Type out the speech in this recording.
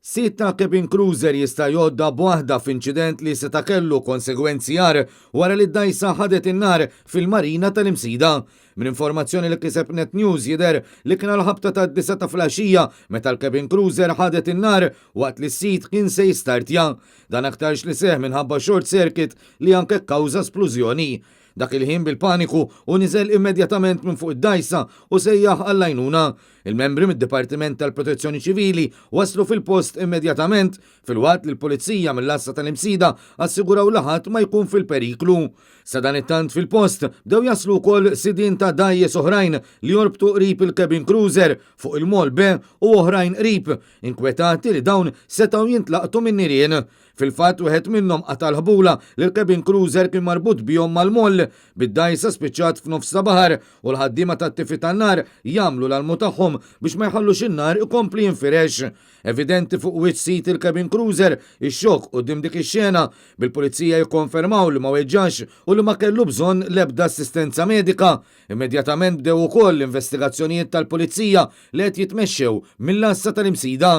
Sid ta' cabin cruiser jista' jgħoddha b'waħda f'inċident li seta' kellu konsegwenzi agħar wara li d-dgħajsa ħadet in-nar fil-Marina tal-Imsida. Minn informazzjoni li kiseb Net News jidher li kien għall-ħabta tad-disgħa ta' filgħaxija meta l-cabin cruiser ħadet in-nar waqt li s-sid kien se jistartja. Dan aktarx li seħħ minħabba short circuit li anke kkawża splużjoni. Dak il-ħin bil-paniku hu niżel immedjatament minn fuq id-dgħajsa u sejjaħ għall-għajnuna. Il-membri mid-Dipartiment tal-Protezzjoni Ċivili waslu fil-post immedjatament filwaqt li l-Pulizija mill-Għassa tal-Imsida assiguraw li ħadd ma jkun fil-periklu. Sadanittant fil-post bdew jaslu wkoll sidien ta' dgħajjes oħrajn li jorbtu qrib il-cabin cruiser fuq il-Mall B u oħrajn qrib, inkwetati li dawn setgħu jintlaqtu min-nirien. Fil-fatt wieħed minnhom qata' l-ħbula li l-cabin cruiser kien marbut bihom mal-moll, bid-dgħajsa spiċċat f'nofs ta' baħar u l-ħaddiema tat-tifi tan-nar jagħmlu l-almu tagħhom biex ma jħallux in-nar ikompli jinfirex. Evidenti fuq wiċċ sid il-cabin cruiser ix-xokk quddiem dik ix-xena, bil-pulizija jikkonfermaw li ma weġġax u li ma kellu bżonn l-ebda assistenza medika. Immedjatament bdew ukoll l-investigazzjonijiet tal-pulizija li qed jitmexxew mill-Għassa tal-Imsida.